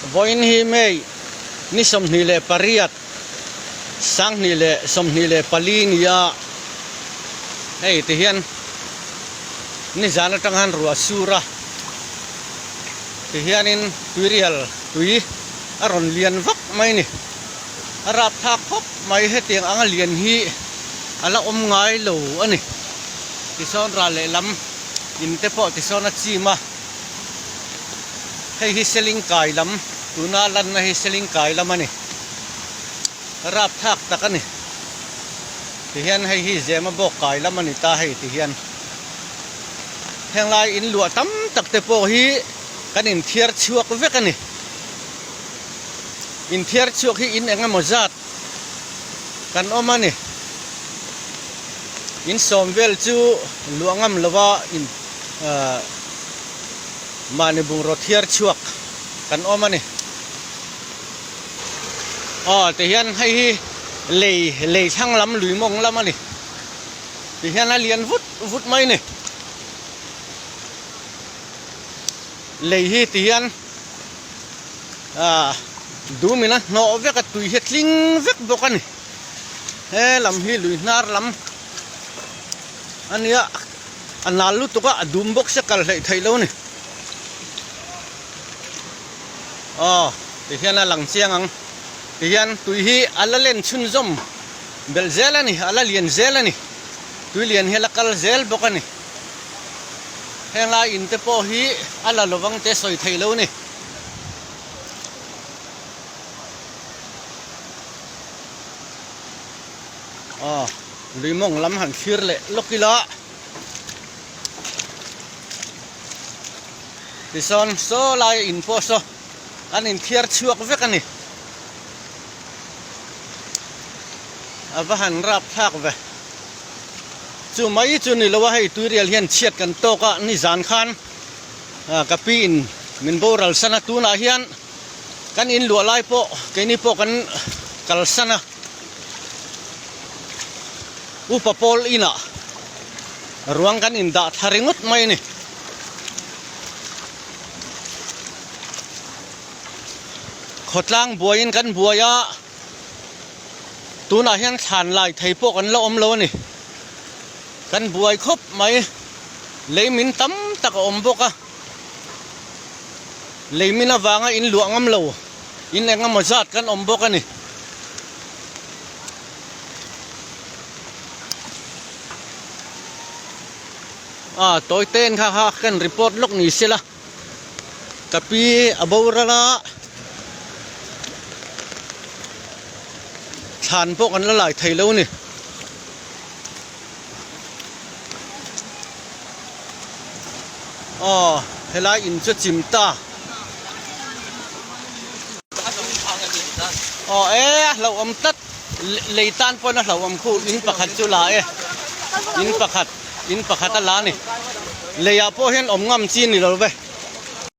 Vawiin hi May ni 28, 2024 nia hei ti hian nizan atang han ruah sur a, ti hianin tuirial tui a rawn lian vak mai a ni. A rapthlak khawp mai hetiang anga lian hi a la awm ngai lo a ni. Tisawn ral lehlam in te pawh tisawn a chim a. Hei hi seling kai lam tuna lanna hi seling kai lam a ni. Rapthlak tak a ni. Tihian hei hi zema bawk kai lam a ni ta hei tihian. Henglai in luah tam tak te pawh hi kan inthiar chhuak vek a ni. Inthiar chhuak hi in eng emaw zat kan awm a ni. In sawm vel chu luah ngam lova in ahh mahni bungraw thiar chhuak kan awm a ni. Aw tihian hei hi lei lei thlang lam lui mawng lam a ni. Tihian a lian vut vut mai a ni. Lei hi tihian ah dumin a hnawh vek a tui hi a tling vek bawk a ni he lam hi lui hnar lam a nia a nal lutuk a a dum bawk sia kal hleih theih lo a ni aw tihian a lang chiang ang tihian tui hi a la len chhunzawm belh zel a ni a la lian zel a ni tui lian hi a la kal zel bawk a ni. Henglai in te pawh hi a la lovang te sawi theih lo ni. Aw lui mawng lam han thlir leh lawk ila. Tisawn saw lai in pawh saw an inthiar chhuak vek a ni. A va han rap thlak ve. Chu mai chu ni lo a, hei tuirial hian chhiat kan tawk a, nizan khan ka pi in min boral san a, tunah hian kan in luah lai pawh keini pawh kan kalsan a, upa pawl inah ruang kan indah thla ringawt mai a ni. Khawtlang buaiin kan buai a. Tunah hian thlan lai thei pawh kan la awm lo a ni. Kan buai khawp mai. Lei min tam tak a awm bawk a. Lei min avanga in luah ngam lo in eng emaw zat kan awm bawk a ni. A tawi ten kha kha kan report lawk ni se la. Ka pi a boral a, thlan pawh kan la lai thei lo a ni. Aw helai in chu chim ta. Aw e a hlauhawm tlat lei tan pawn a hlauhawm khu in pakhat chu la e in pakhat in pakhat a la a ni. Leiah pawh hian awm ngam chi a ni lo ve.